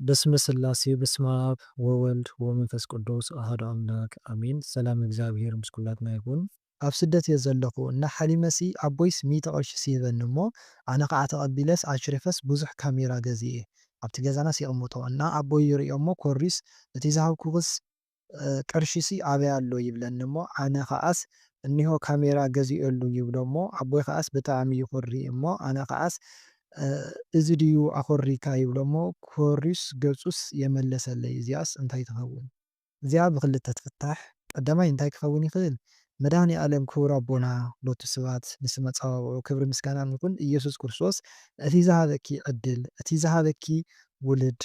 በስመ ስላሴ በስመ አብ ወወልድ ወመንፈስ ቅዱስ አሐዱ አምላክ አሜን። ሰላም እግዚኣብሔር ምስ ኩላትና ይኹን። ኣብ ስደት እየ ዘለኹ እና ሓሊመሲ ኣቦይስ ሚእቲ ቅርሺ ሲህበኒ እሞ ኣነ ከዓ ተቐቢለስ ኣሽሪፈስ ብዙሕ ካሜራ ገዚኤ ኣብቲ ገዛናስ የቕምጦ እና ኣቦይ ይርእዮ እሞ ኮሪስ እቲ ዝሃብኩኽስ ቅርሺሲ ኣበይ ኣሎ ይብለኒ እሞ ኣነ ከኣስ እኒሆ ካሜራ ገዚኤሉ ይብሎ እሞ ኣቦይ ከኣስ ብጣዕሚ ይኾሪ እሞ ኣነ ከኣስ እዚ ድዩ ኣኾሪካ ይብሎ እሞ ኮሪስ ገጹስ የመለሰለይ እዚኣስ እንታይ ትኸውን? እዚኣ ብኽልተ ትፍታሕ። ቀዳማይ እንታይ ክኸውን ይኽእል? መድኃኔ ዓለም ክቡር ኣቦና ሎቱ ስብሐት ንስመ ጸባብዑ ክብሪ ምስጋናን ይኹን ኢየሱስ ክርስቶስ እቲ ዝሃበኪ ዕድል እቲ ዝሃበኪ ውልድ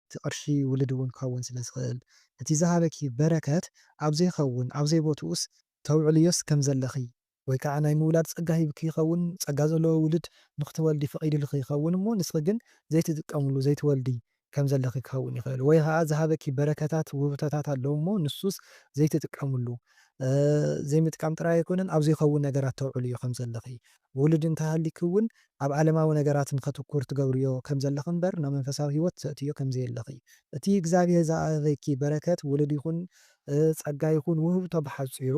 እቲ ቅርሺ ውልድ እውን ክኸውን ስለ ዝኽእል እቲ ዝሃበኪ በረከት ኣብ ዘይኸውን ኣብ ዘይቦትኡስ ተውዕልዮስ ከም ዘለኺ ወይ ከዓ ናይ ምውላድ ጸጋ ሂብኪ ይኸውን ጸጋ ዘለዎ ውልድ ንክትወልዲ ፈቒድልኺ ይኸውን እሞ ንስኺ ግን ዘይትጥቀምሉ ዘይትወልዲ ከም ዘለኺ ክኸውን ይኽእል ወይ ከዓ ዝሃበኪ በረከታት ውህብቶታት ኣለዉ እሞ ንሱስ ዘይትጥቀምሉ ዘይምጥቃም ጥራይ ኣይኮነን ኣብ ዘይኸውን ነገራት ተውዕልዮ ከም ዘለኺ ውሉድ እንተሃሊኪ እውን ኣብ ዓለማዊ ነገራት ንኸትኩር ትገብርዮ ከም ዘለኺ እምበር ናብ መንፈሳዊ ህይወት ተእትዮ ከም ዘየለኺ እቲ እግዚኣብሔር ዝሃበኪ በረከት ውሉድ ይኹን ጸጋ ይኹን ውህብቶ ብሓጺሩ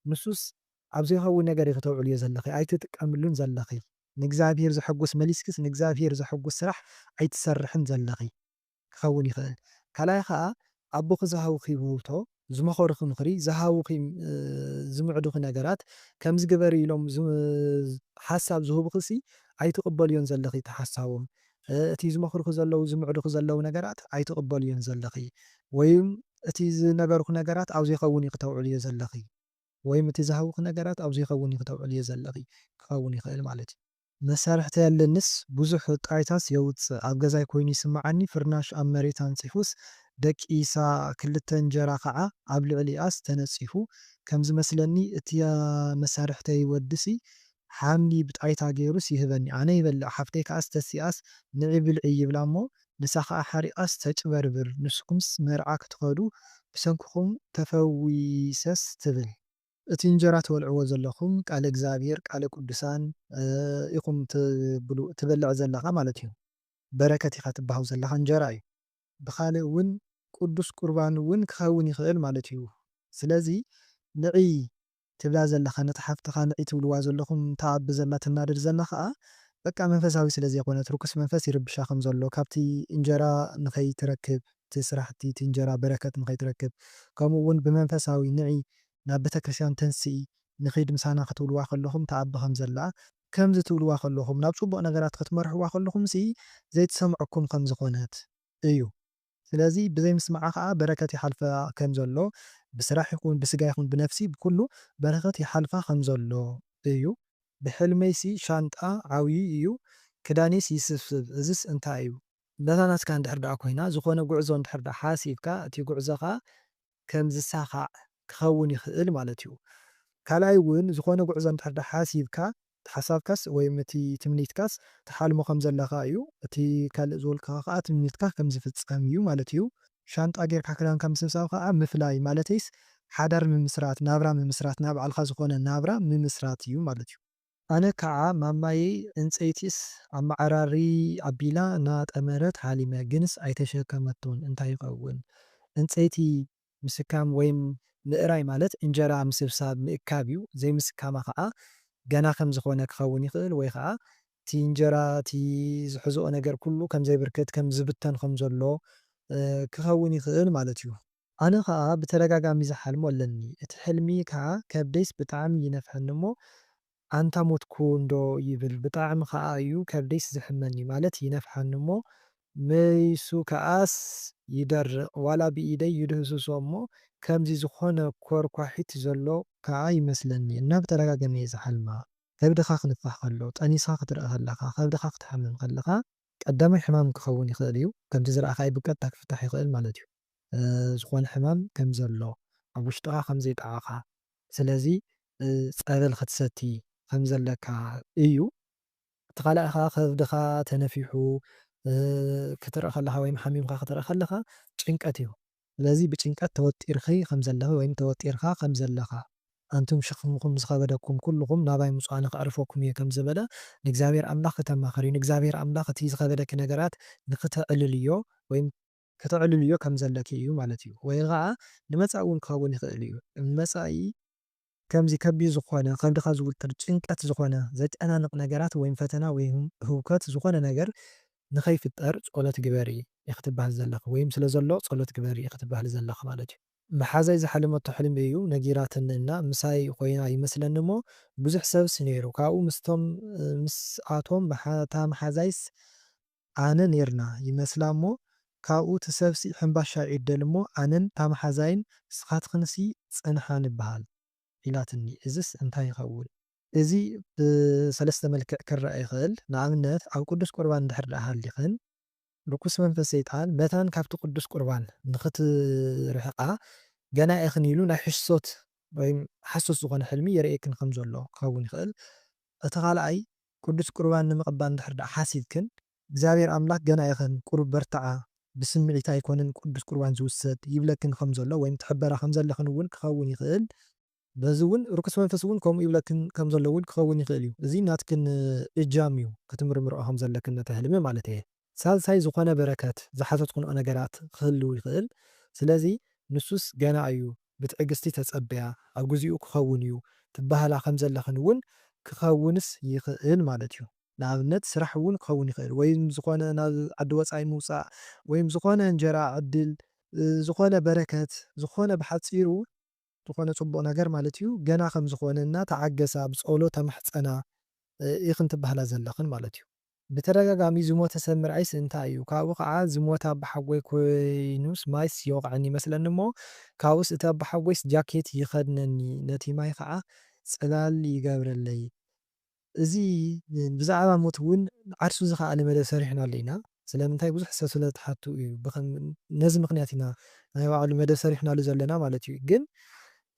ንሱስ ኣብ ዘይኸውን ነገር ኢኺ ተውዕልዮ ዘለኺ ኣይትጥቀምሉን ዘለኺ ንእግዚኣብሔር ዘሐጉስ መሊስክስ ንእግዚኣብሔር ዘሐጉስ ስራሕ ኣይትሰርሕን ዘለኺ ክኸውን ይኽእል። ካልኣይ ኸኣ ኣቦኺ ዝሃቡኺ ውህብቶ፣ ዝመኸሩኺ ምኽሪ፣ ዝሃቡኺ ዝምዕዱኺ ነገራት ከምዚ ግበሪ ኢሎም ሓሳብ ዝህቡኺሲ ኣይትቕበልዮን ዘለኺ እቲ ሓሳቦም። እቲ ዝመኽሩኺ ዘለዉ ዝምዕዱኺ ዘለዉ ነገራት ኣይትቕበልዮን ዘለኺ ወይም እቲ ዝነገሩኺ ነገራት ኣብ ዘይኸውን እዩ ክተውዕልዮ ዘለኺ። ወይም እቲ ዝሃቡኺ ነገራት ኣብ ዘይኸውን እዩ ክተውዕልዮ ዘለኺ ክኸውን ይኽእል ማለት እዩ። መሳርሕተይ ኣለንስ ብዙሕ ጥራይታስ የውጽእ ኣብ ገዛይ ኮይኑ ይስምዓኒ ፍርናሽ ኣብ መሬት ኣንጺፉስ ደቂሳ ክልተ እንጀራ ከዓ ኣብ ልዕሊኣስ ተነጺፉ ከም ዝመስለኒ እቲያ መሳርሕተይ ወድሲ ሓምሊ ብጣይታ ገይሩስ ይህበኒ ኣነ ይበልዕ ሓፍተይ ከኣስ ተሲኣስ ንዒ ብልዒ ይብላ እሞ ንሳ ከዓ ሓሪቓስ ተጭበርብር ንስኹምስ መርዓ ክትኸዱ ብሰንክኹም ተፈዊሰስ ትብል። እቲ እንጀራ ትበልዕዎ ዘለኹም ቃለ እግዚኣብሔር ቃለ ቅዱሳን ኢኹም ትብሉ ትበልዕ ዘለኻ ማለት እዩ። በረከት ኢኻ ትበሃው ዘለኻ እንጀራ እዩ። ብኻልእ እውን ቅዱስ ቁርባን እውን ክኸውን ይኽእል ማለት እዩ። ስለዚ ንዒ ትብላ ዘለኻ ነቲ ሓፍትኻ ንዒ ትብልዋ ዘለኹም እታ ኣቢ ዘላ ትናደድ ዘላ ኸዓ በቃ መንፈሳዊ ስለ ዘይኮነት ርኩስ መንፈስ ይርብሻ ከም ዘሎ ካብቲ እንጀራ ንኸይትረክብ እቲ ስራሕቲ እቲ እንጀራ በረከት ንኸይትረክብ ከምኡ እውን ብመንፈሳዊ ንዒ ናብ ቤተክርስትያን ተንስኢ ንኺድ ምሳና ክትብልዋ ከለኹም ተኣቢ ከም ዘላ ከምዚ ትብልዋ ከለኹም ናብ ፅቡቕ ነገራት ክትመርሕዋ ከለኹም ሲ ዘይትሰምዐኩም ከም ዝኾነት እዩ። ስለዚ ብዘይ ምስማዓ ከዓ በረከት ይሓልፋ ከም ዘሎ ብስራሕ ይኹን ብስጋ ይኹን ብነፍሲ ብኩሉ በረከት ይሓልፋ ከም ዘሎ እዩ። ብሕልመይሲ ሻንጣ ዓብዩ እዩ ክዳኔስ ይስብስብ እዝስ እንታይ እዩ? ነታ ናትካ እንድሕር ደኣ ኮይና ዝኾነ ጉዕዞ እንድሕር ደኣ ሓሲብካ እቲ ጉዕዞኻ ከም ዝሳኻዕ ክኸውን ይኽእል ማለት እዩ። ካልኣይ እውን ዝኾነ ጉዕዞ እንድሕር ደኣ ሓሲብካ እቲ ሓሳብካስ ወይም እቲ ትምኒትካስ ትሓልሞ ከም ዘለኻ እዩ። እቲ ካልእ ዝበልኩኻ ከዓ ትምኒትካ ከም ዝፍጸም እዩ ማለት እዩ። ሻንጣ ጌርካ ክዳንካ ምስብሳብ ከዓ ምፍላይ ማለተይስ ሓዳር ምምስራት፣ ናብራ ምምስራት፣ ናይ ባዕልኻ ዝኾነ ናብራ ምምስራት እዩ ማለት እዩ። ኣነ ከዓ ማማየይ ዕንፀይቲስ ኣመዓራሪ ኣቢላ እናጠመረት ሓሊመ ግንስ ኣይተሸከመቶን እንታይ ይኸውን? ዕንፀይቲ ምስካም ወይም ምእራይ ማለት እንጀራ ምስብሳብ ምእካብ እዩ። ዘይምስካማ ከዓ ገና ከም ዝኾነ ክኸውን ይኽእል ወይ ከዓ እቲ እንጀራ እቲ ዝሕዝኦ ነገር ኩሉ ከም ዘይብርክት ከም ዝብተን ከም ዘሎ ክኸውን ይኽእል ማለት እዩ። ኣነ ኸኣ ብተደጋጋሚ ዝሓልሞ ኣለኒ። እቲ ሕልሚ ከኣ ከብደይስ ብጣዕሚ ይነፍሐኒ እሞ ኣንታ ሞትኩ እንዶ ይብል። ብጣዕሚ ኸኣ እዩ ከብደይስ ዝሕመኒ ማለት ይነፍሓኒ እሞ መይሱ ከኣስ ይደርቕ። ዋላ ብኢደይ ይድህስሶ እሞ ከምዚ ዝኾነ ኮርኳሒት ዘሎ ከኣ ይመስለኒ እና ብተደጋጋሚ እየ ዝሓልማ። ከብድኻ ክንፋሕ ከሎ፣ ጠኒስኻ ክትርኣ ከለኻ፣ ከብድኻ ክትሓምም ከለኻ ቀዳማይ ሕማም ክኸውን ይኽእል እዩ። ከምቲ ዝረኣኻዮ ብቀጥታ ክፍታሕ ይኽእል ማለት እዩ። ዝኾነ ሕማም ከም ዘሎ ኣብ ውሽጥኻ ከም ዘይጠዓኻ ስለዚ ጸበል ክትሰቲ ከም ዘለካ እዩ። እቲ ካልኣይ ከኣ ከብድኻ ተነፊሑ ክትርኢ ከለኻ ወይም ሓሚምካ ክትርኢ ከለኻ ጭንቀት እዩ። ስለዚ ብጭንቀት ተወጢርኺ ከም ዘለኺ ወይም ተወጢርካ ከም ዘለኻ ኣንቱም ሸኽምኹም ዝኸበደኩም ኩልኹም ናባይ ምጹ ኣነ ከዕርፈኩም እየ ከም ዝበለ ንእግዚኣብሔር ኣምላኽ ክተማኸር እዩ። ንእግዚኣብሔር ኣምላኽ እቲ ዝኸበደኪ ነገራት ንክተዕልልዮ ወይም ከተዕልልዮ ከም ዘለኪ እዩ ማለት እዩ። ወይ ኸዓ ንመጻኢ እውን ክኸውን ይኽእል እዩ። ንመጻኢ ከምዚ ከቢድ ዝኾነ፣ ከብድኻ ዝውጥር ጭንቀት ዝኾነ፣ ዘጨናንቕ ነገራት ወይም ፈተና ወይም ህውከት ዝኾነ ነገር ንኸይፍጠር ጸሎት ግበሪ ኢኺ ትበሃል ዘለኺ፣ ወይም ስለ ዘሎ ጸሎት ግበሪ ኢኺ ትበሃሊ ዘለኺ ማለት እዩ። መሓዛይ ዝሓለመቶ ሕልሚ እዩ ነጊራትኒ እና ምሳይ ኮይና ይመስለኒ እሞ ብዙሕ ሰብስ ነይሩ። ካብኡ ምስቶም፣ ምስኣቶም መሓ-፣ እታ መሓዛይስ ኣነ ኔርና ይመስላ እሞ ካብኡ እቲ ሰብሲ ሕምባሻ ይዕደል እሞ ኣነን እታ መሓዛይን ንስኻትኽንሲ ጽንሓ ንበሃል ኢላትኒ። እዝስ እንታይ ይኸውን? እዚ ብሰለስተ መልክዕ ክረኣ ይኽእል። ንኣብነት ኣብ ቅዱስ ቁርባን እንድሕር ደኣ ሃሊኽን ርኩስ መንፈስ ሰይጣን መታን ካብቲ ቅዱስ ቁርባን ንኽትርሕቓ ገና ኢኽን ኢሉ ናይ ሕሶት ወይም ሓሶት ዝኾነ ሕልሚ የርእየክን ከም ዘሎ ክኸውን ይኽእል። እቲ ካልኣይ ቅዱስ ቁርባን ንምቕባል እንድሕር ደኣ ሓሲብክን እግዚኣብሔር ኣምላኽ ገና ኢኽን ቁሩብ በርትዓ፣ ብስምዒት ኣይኮነን ቅዱስ ቁርባን ዝውሰድ ይብለክን ከም ዘሎ ወይም ትሕበራ ከም ዘለኽን እውን ክኸውን ይኽእል። በዚ እውን ርኩስ መንፈስ እውን ከምኡ ይብለክን ከም ዘሎ እውን ክኸውን ይኽእል እዩ። እዚ ናትክን እጃም እዩ ክትምርምርኦ ከም ዘለክን ነቲ ሕልሚ ማለት እየ። ሳልሳይ ዝኾነ በረከት ዝሓተትክንኦ ነገራት ክህልው ይኽእል። ስለዚ ንሱስ ገና እዩ፣ ብትዕግስቲ ተጸበያ፣ ኣብ ግዚኡ ክኸውን እዩ ትበሃላ ከም ዘለኽን እውን ክኸውንስ ይኽእል ማለት እዩ። ንኣብነት ስራሕ እውን ክኸውን ይኽእል፣ ወይም ዝኾነ ናብ ዓዲ ወጻኢ ምውጻእ፣ ወይም ዝኾነ እንጀራ ዕድል፣ እ፣ ዝኾነ በረከት፣ ዝኾነ ብሓጺሩ ዝኾነ ጽቡቕ ነገር ማለት እዩ፣ ገና ከም ዝኾነ እና ተዓገሳ፣ ብጸሎት ተማሕጸና፣ እ፣ ኢኽን ትበሃላ ዘለኽን ማለት እዩ። ብተደጋጋሚ ዝሞተ ሰብ ምርኣይስ እንታይ እዩ? ካብኡ ኸዓ ዝሞተ ኣባሓጎይ ኮይኑስ ማይስ ይወቕዐኒ ይመስለኒ እሞ፣ ካብኡስ እቲ ኣባሓጎይስ ጃኬት ይኸድነኒ፣ ነቲ ማይ ኸዓ ጽላል ይገብረለይ። እዚ ብዛዕባ ሞት እውን ዓርሱ ዝኸኣለ መደብ ሰሪሕናሉ ኢና። ስለምንታይ? ብዙሕ ሰብ ስለ ትሓቱ እዩ። ብኸም-፣ ነዚ ምኽንያት ኢና ናይ ባዕሉ መደብ ሰሪሕናሉ ዘለና ማለት እዩ። ግን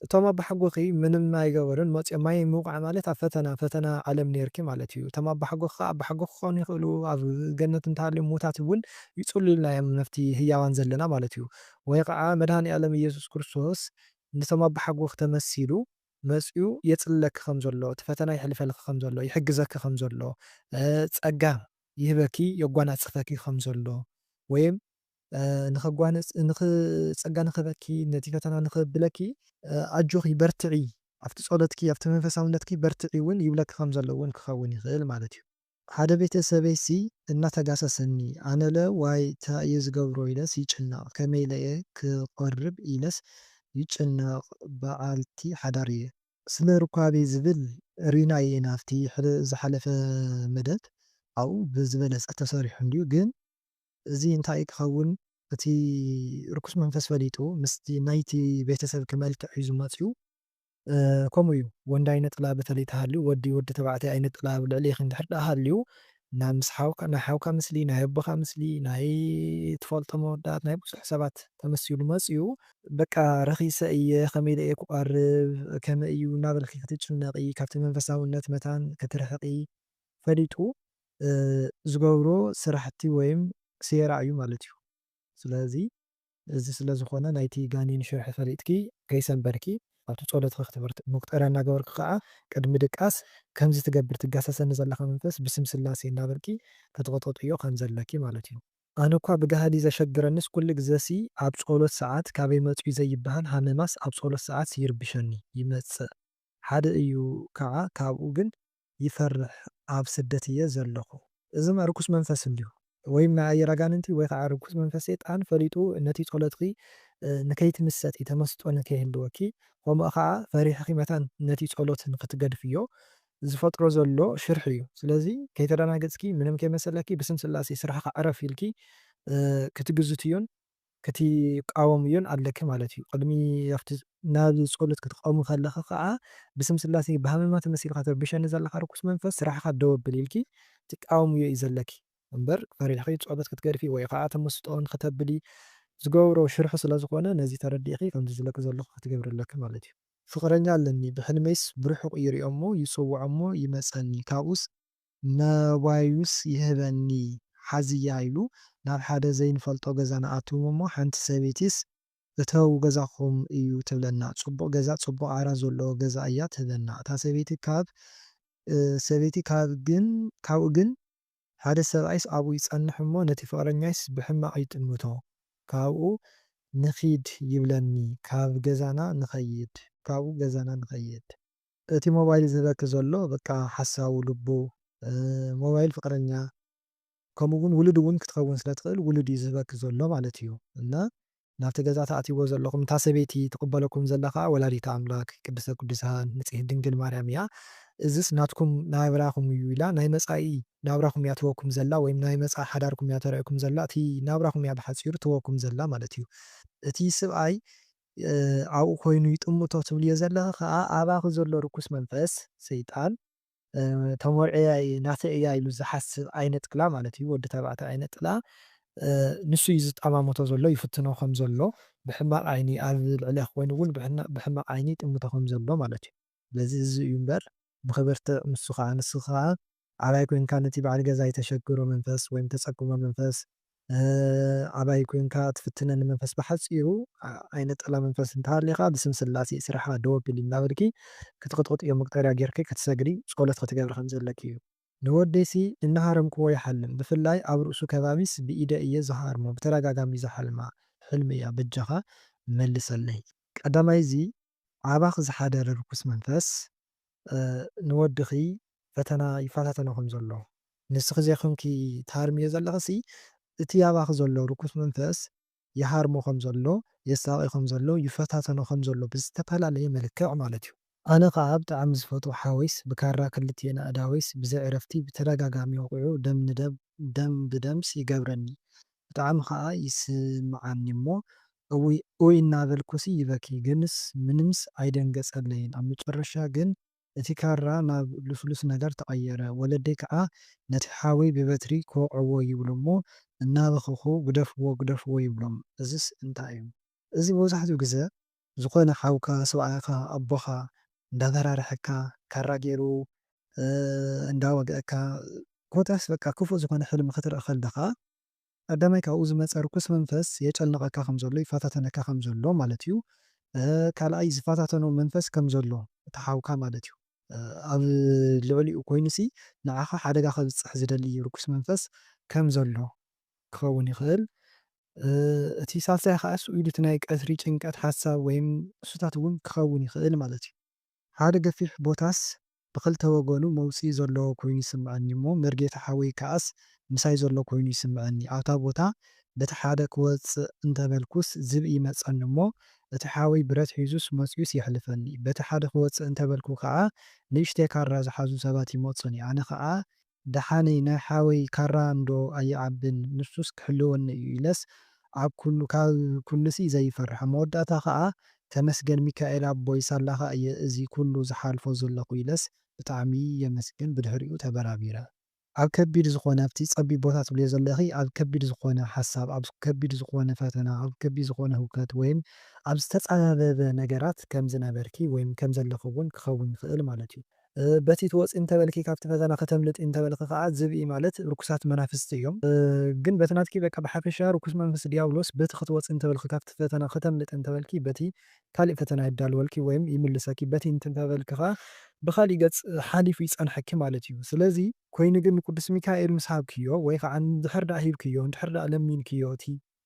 እቶም ኣባሓጎኺ ምንም ኣይገበሩን፣ መፂኦም ማይ ምውቃዕ ማለት ኣብ ፈተና፣ ፈተና ዓለም ነይርኪ ማለት እዩ። እቶም ኣባሓጎኺ ከዓ ኣባሓጎኺ ክኾኑ ይኽእሉ፣ ኣብ ገነት እንተሃልዮም ምዉታት እውን ይፅልዩልና እዮም፣ ነፍቲ ህያዋን ዘለና ማለት እዩ። ወይ ከዓ መድኃኔ ዓለም ኢየሱስ ክርስቶስ ነቶም ኣባሓጎኺ ተመሲሉ መፂኡ የፅልለኪ ከም ዘሎ፣ እቲ ፈተና የሕልፈልኪ ከም ዘሎ፣ ይሕግዘኪ ከም ዘሎ፣ እ፣ ፀጋ ይህበኪ፣ የጓናፅፈኪ ከም ዘሎ፣ ወይም፣ እ፣ ንኸጓንፅ-፣ ንኽ-፣ ጸጋ ንኽህበኪ፣ ነቲ ፈተና ንኸብለኪ፣ እ፣ ኣጆኺ በርትዒ፣ ኣብቲ ጸሎትኪ፣ ኣብቲ መንፈሳውነትኪ በርትዒ እውን ይብለኪ ከም ዘሎ እውን ክኸውን ይኽእል ማለት እዩ። ሓደ ቤተሰበይሲ እናተጋሰሰኒ፣ ኣነለ ዋይ ታይ እየ ዝገብሮ ኢለስ ይጭነቕ፣ ከመይ ኢለ እየ ክቐርብ ኢለስ ይጭነቕ፣ በዓልቲ ሓዳር እየ። ስለ ሩካቤ ዝብል ሪናዬ ናብቲ ሕደ-፣ ዝሓለፈ መደብ ኣብኡ ብዝበለጸ ተሰሪሑ እንድዩ፣ ግን እዚ እንታይ ክኸውን፣ እቲ ርኩስ መንፈስ ፈሊጡ ምስቲ ናይቲ ቤተሰብ ክመልክዕ እዩ ዝመጽኡ። እ፣ ከምኡ እዩ። ወንድ ኣይነ ጥላ በተለይ ተሃልዩ፣ ወዲ፣ ወዲ ተባዕታይ ኣይነ ጥላ ኣብ ልዕሌኺ እንድሕር ደኣ ሃልዩ፣ ናብ ምስ ሓውካ፣ ናይ ሓውካ ምስሊ፣ ናይ ኣቦኻ ምስሊ፣ ናይ ትፈልጦ መወዳእት ናይ ብዙሕ ሰባት ተመሲሉ መጽኡ። በቃ ረኺሰ እየ፣ ከመይ ኢለ እየ ክቐርብ፣ ከመይ እዩ እናበልኪ ክትጭነቒ፣ ካብቲ መንፈሳውነት መታን ክትርሕቒ ፈሊጡ፣ እ፣ ዝገብሮ ስራሕቲ ወይም ሴራ እዩ ማለት እዩ። ስለዚ እዚ ስለ ዝኾነ ናይቲ ጋኔን ሽርሒ ፈሊጥኪ ከይሰንበድኪ ኣብቲ ጸሎትኺ ክትበርትዒ፣ መቁጠርያ እናገበርኪ ከኣ ቅድሚ ድቃስ ከምዚ ትገብር፣ ትጋሰሰኒ ዘለኻ መንፈስ ብስም ስላሴ እናበልኪ ክትቕጥቕጥዮ ከም ዘለኪ ማለት እዩ። ኣነ እኳ ብጋህዲ ዘሸግረንስ ኩሉ ግዘሲ ኣብ ጸሎት ሰዓት ካበይ መጺኡ ዘይበሃል ሃመማስ ኣብ ጸሎት ሰዓት ይርብሸኒ ይመጽእ። ሓደ እዩ ከኣ ካብኡ ግን ይፈርሕ፣ ኣብ ስደት እየ ዘለኹ። እዚ ርኩስ መንፈስ እንድዩ፣ ወይም ናይ ኣየር ኣጋንንቲ ወይ ከዓ ርኩስ መንፈስ ሰይጣን ፈሊጡ ነቲ ጸሎትኪ፣ እ፣ ንከይትምሰጢ፣ ተመስጦ ንከይህልወኪ፣ ከምኡ ከዓ ፈሪሕኺ መታን ነቲ ጸሎት ንክትገድፍዮ ዝፈጥሮ ዘሎ ሽርሒ እዩ። ስለዚ ከይተደናገጽኪ፣ ምንም ከይመሰለኪ፣ ብስም ስላሴ ስራሕኻ ዕረፍ ኢልኪ፣ እ፣ ክትግዝትዮን ክትቃወምዮን ኣለኪ ማለት እዩ። ቅድሚ ኣብቲ ናብ ጸሎት ክትቀውሚ ከለኺ ከዓ ብስም ስላሴ ብሃመማ ተመሲልካ ትርብሸኒ ዘለኻ ርኩስ መንፈስ ስራሕኻ ደው ኣብል ኢልኪ ትቃወምዮ እዩ ዘለኪ እምበር ፈሪሕኺ ጸሎት ክትገድፊ ወይ ከዓ ተመስጦ ንክተብሊ ዝገብሮ ሽርሒ ስለ ዝኾነ ነዚ ተረዲእኺ ከምዚ ዝብለኪ ዘለኹ ክትገብሪ ኣለኪ ማለት እዩ። ፍቕረኛ ኣለኒ፣ ብሕልመይስ ብርሑቕ ይሪኦ እሞ ይጽውዖ እሞ ይመጸኒ፣ ካብኡስ ነዋዩስ ይህበኒ፣ ሓዝያ ኢሉ ናብ ሓደ ዘይንፈልጦ ገዛ ንኣትው እሞ ሓንቲ ሰበይቲስ እተው ገዛኹም እዩ ትብለና። ጽቡቕ ገዛ፣ ጽቡቕ ዓራት ዘለዎ ገዛ እያ ትህበና። እታ ሰበይቲ ካብ፣ እ፣ ሰበይቲ ካብ ግን፣ ካብኡ ግን ሓደ ሰብኣይስ ኣብኡ ይጸንሕ እሞ ነቲ ፍቕረኛይስ ብሕማቕ ይጥምቶ። ካብኡ ንኺድ ይብለኒ፣ ካብ ገዛና ንኸይድ፣ ካብኡ ገዛና ንኸይድ። እቲ ሞባይል ዝህበኪ ዘሎ በቃ ሓሳቡ፣ ልቡ፣ እ፣ ሞባይል ፍቕረኛ፣ ከምኡ እውን ውሉድ እውን ክትኸውን ስለ ትኽእል ውሉድ እዩ ዝህበኪ ዘሎ ማለት እዩ። እና ናብቲ ገዛ ተኣትይዎ ዘለኹም፣ እታ ሰበይቲ ትቕበለኩም ዘላ ኸዓ ወላዲተ ኣምላክ ቅድስተ ቅዱሳን ንጽሕቲ ድንግል ማርያም እያ። እዝስ ናትኩም ናብራኹም እዩ ኢላ፣ ናይ መጻኢ ናብራኹም እያ ትህበኩም ዘላ፣ ወይም ናይ መጻኢ ሓዳርኩም እያ ተርእየኩም ዘላ። እቲ ናብራኹም እያ ብሓጺሩ ትህበኩም ዘላ ማለት እዩ። እቲ ስብኣይ፣ እ፣ ኣብኡ ኮይኑ ይጥምቶ ትብልዮ ዘለኺ ኸዓ፣ ኣባኺ ዘሎ ርኩስ መንፈስ፣ ሰይጣን፣ እ፣ ተመርዕያ እየ፣ ናተይ እያ ኢሉ ዝሓስብ ኣይነ ጥላ ማለት እዩ። ወዲ ተባዕታይ ኣይነ ጥላ፣ እ፣ ንሱ እዩ ዝጠማመቶ ዘሎ፣ ይፍትኖ ከም ዘሎ፣ ብሕማቕ ዓይኒ ኣብ ልዕሌኺ ኮይኑ እውን ብሕና-፣ ብሕማቕ ዓይኒ ይጥምቶ ከም ዘሎ ማለት እዩ። ስለዚ እዚ እዩ እምበር፣ ብኽብርቲ ንሱ ኸዓ፣ ንስኺ ኸዓ ኣባይ ኮንካ ነቲ በዓል ገዛ ይተሸግሮ መንፈስ ወይም ተጸግሞ መንፈስ፣ እ፣ ኣባይ ኮንካ ትፍትነኒ መንፈስ፣ ብሓጺሩ፣ ኣ-፣ ኣይነ ጥላ መንፈስ እንተሃሊኻ ብስም ስላሴ ስራሕኻ ደው ኣቢል እናበልኪ ክትቕጥቕጥዮ መቁጠርያ ጌርኪ ክትሰግዲ ጸሎት ክትገብሪ ከም ዘለኪ እዩ። ንወደይሲ እናሃረምክዎ ይሓልም። ብፍላይ ኣብ ርእሱ ከባቢስ ብኢደ እየ ዝሃርሞ። ብተደጋጋሚ ዝሓልማ ሕልሚ እያ። በጃኻ መልሰለይ። ቀዳማይ እዚ ኣባኺ ዝሓደረ ርኩስ መንፈስ፣ እ፣ ንወድኺ ፈተና ይፈታተኖ ከም ዘሎ፣ ንስኺ ዘይኮንኪ ትሃርምዮ ዘለኽሲ፣ እቲ ኣባኺ ዘሎ ርኩስ መንፈስ ይሃርሞ ከም ዘሎ፣ የሳቒ ከም ዘሎ፣ ይፈታተኖ ከም ዘሎ ብዝተፈላለየ መልክዕ ማለት እዩ። ኣነ ኸዓ ብጣዕሚ ዝፈትዎ ሓወይስ ብካራ ክልቲኤን ኣእዳወይስ ብዘይ ዕረፍቲ ብተደጋጋሚ ወቒዑ ደም ንደም፣ ደም ብደምስ ይገብረኒ። ብጣዕሚ ኸዓ ይስምዓኒ እሞ እውይ ኡይ እናበልኩሲ ይበኪ። ግንስ ምንምስ ኣይደንገጸለይን። ኣብ መጨረሻ ግን እቲ ካራ ናብ ልስሉስ ነገር ተቐየረ። ወለደይ ከኣ ነቲ ሓወይ ብበትሪ ክወቕዕዎ ይብሉ እሞ እናበኸኹ ግደፍዎ፣ ግደፍዎ ይብሎም። እዝስ እንታይ እዩ? እዚ መብዛሕትኡ ግዘ ዝኾነ ሓውካ፣ ሰብኣይካ፣ ኣቦኻ እንዳፈራርሐካ፣ ካራ ገይሩ፣ እ፣ እንዳወግአካ፣ ኮታስ በቃ ክፉእ ዝኾነ ሕልሚ ክትርኢ ከለኻ፣ ቀዳማይ ካብኡ ዝመጸ ርኩስ መንፈስ የጨንቐካ ከም ዘሎ፣ ይፈታተነካ ከም ዘሎ ማለት እዩ። እ፣ ካልኣይ ዝፈታተኖ መንፈስ ከም ዘሎ፣ እቲ ሓውካ ማለት እዩ። እ፣ ኣብ ልዕሊኡ ኮይኑሲ ንዓኻ ሓደጋ ከብጽሕ ዝደሊ ርኩስ መንፈስ ከም ዘሎ ክኸውን ይኽእል። እ፣ እቲ ሳልሳይ ከኣስ ኢሉ እቲ ናይ ቀትሪ ጭንቀት፣ ሓሳብ ወይም እሱታት እውን ክኸውን ይኽእል ማለት እዩ። ሓደ ገፊሕ ቦታስ ብኽልተ ወገኑ መውጽኢ ዘለዎ ኮይኑ ይስምዓኒ እሞ፣ መርጌታ ሓወይ ከኣስ ምሳይ ዘሎ ኮይኑ ይስምዓኒ። ኣብታ ቦታ በቲ ሓደ ክወጽእ እንተበልኩስ ዝብኢ ይመጸኒ እሞ፣ እቲ ሓወይ ብረት ሒዙስ መጺኡስ የሕልፈኒ። በቲ ሓደ ክወጽእ እንተበልኩ ከኣ ንእሽተይ ካራ ዝሓዙ ሰባት ይመጹኒ። ኣነ ከኣ ደሓነይ ናይ ሓወይ ካራ እንዶ ኣይዓብን፣ ንሱስ ክሕልወኒ እዩ ኢለስ ኣብ ኩሉ፣ ካብ ኩሉሲ ዘይፈርሕ። ኣብ መወዳእታ ከኣ ተመስገን ሚካኤል ኣቦይ ሳላኻ እየ እዚ ኩሉ ዝሓልፎ ዘለኹ ኢለስ ብጣዕሚ የመስግን ብድሕሪኡ ተበራቢረ። ኣብ ከቢድ ዝኾነ፣ ኣብቲ ጸቢብ ቦታ ትብልዮ ዘለኺ፣ ኣብ ከቢድ ዝኾነ ሓሳብ፣ ኣብ ከቢድ ዝኾነ ፈተና፣ ኣብ ከቢድ ዝኾነ ህውከት ወይም ኣብ ዝተጻበበ ነገራት ከም ዝነበርኪ ወይም ከም ዘለኺ እውን ክኸውን ይኽእል ማለት እዩ። እ፣ በቲ ትወጺ እንተበልኪ፣ ካብቲ ፈተና ከተምልጢ እንተበልኺ ከኣ ዝብኢ ማለት ርኩሳት መናፍስቲ እዮም። እ፣ ግን በቲ ናትኪ በቃ ብሓፈሻ ርኩስ መንፈስ ዲያብሎስ በቲ ክትወጺ እንተበልኺ፣ ካብቲ ፈተና ከተምልጢ እንተበልኪ በቲ ካሊእ ፈተና የዳልወልኪ ወይም ይምልሰኪ። በቲ እንትን ተበልኪ ከኣ ብካሊእ ገጽ ሓሊፉ ይጸንሐኪ ማለት እዩ። ስለዚ ኮይኑ ግን ንቅዱስ ሚካኤል ምስ ሃብክዮ ወይ ከኣ እንድሕር ደኣ ሂብክዮ፣ እንድሕር ደኣ ለሚንክዮ እቲ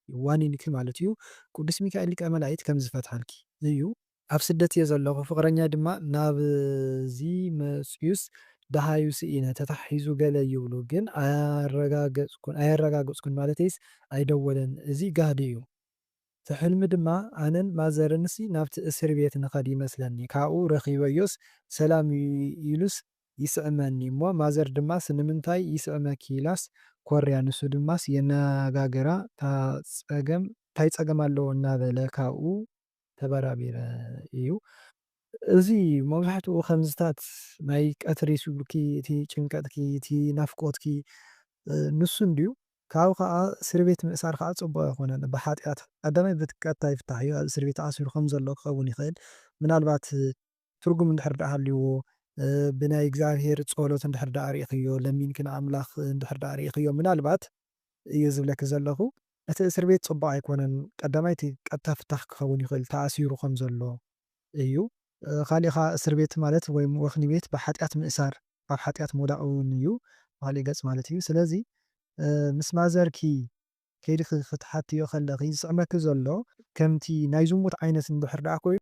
ዋኒንኪ ማለት እዩ፣ ቅዱስ ሚካኤል ሊቀ መላእክት ከም ዝፈትሓልኪ እዩ። ኣብ ስደት እየ ዘለኹ፣ ፍቕረኛ ድማ ናብዚ መጽዩስ ደሃዩ ስኢነ፣ ተታሒዙ ገለ ይብሉ፣ ግን ኣያረጋገጽኩን፣ ኣየረጋገጽኩን ማለተይስ ኣይደወለን። እዚ ጋህዲ እዩ። እቲ ሕልሚ ድማ ኣነን ማዘርንሲ ናብቲ እስር ቤት ንኸድ ይመስለኒ። ካብኡ ረኺበዮስ ሰላም ዩ-፣ ኢሉስ ይስዕመኒ እሞ ማዘር ድማስ ንምንታይ ይስዕመኪ ኢላስ ኮርያ፣ ንሱ ድማስ የነጋግራ፣ "ታ ጸገም፣ ታይ ጸገም ኣለዎ?" እናበለ ካብኡ ተበራቢረ እዩ። እዚ መብዛሕትኡ ከምዝታት ናይ ቀትሪ ስጉርኪ፣ እቲ ጭንቀትኪ፣ እቲ ናፍቆትኪ፣ እ፣ ንሱ እንድዩ። ካብኡ ኸዓ እስር ቤት ምእሳር ኸዓ ጽቡቕ ኣይኮነን። ብሓጢኣት ቀዳማይ በቲ ቀጥታ ይፍታሕ እዩ። ኣብ እስር ቤት ተኣሲሩ ከም ዘሎ ክኸውን ይኽእል። ምናልባት ትርጉም እንድሕር ደኣ ሃልይዎ፣ እ፣ ብናይ እግዚኣብሔር ጸሎት እንድሕር ደኣ ርኢኽዮ፣ ለሚንኪ ንኣምላኽ እንድሕር ደኣ ርኢኽዮ፣ ምናልባት እየ ዝብለኪ ዘለኹ፣ እቲ እስር ቤት ጽቡቕ ኣይኮነን። ቀዳማይ እቲ ቀጥታ ፍታሕ ክኸውን ይኽእል፣ ተኣሲሩ ከም ዘሎ እዩ። እ፣ ካሊእ ኸኣ እስር ቤት ማለት ወይም ወህኒ ቤት ብሓጢኣት ምእሳር፣ ኣብ ሓጢኣት ምውዳቕ እውን እዩ፣ ብኻሊእ ገጽ ማለት እዩ። ስለዚ፣ እ፣ ምስ ማዘርኪ ከይዲ ክትሓትዮ ከለኺ ዝስዕመኪ ዘሎ ከምቲ ናይ ዝሙት ዓይነት እንድሕር ደኣ ኮይኑ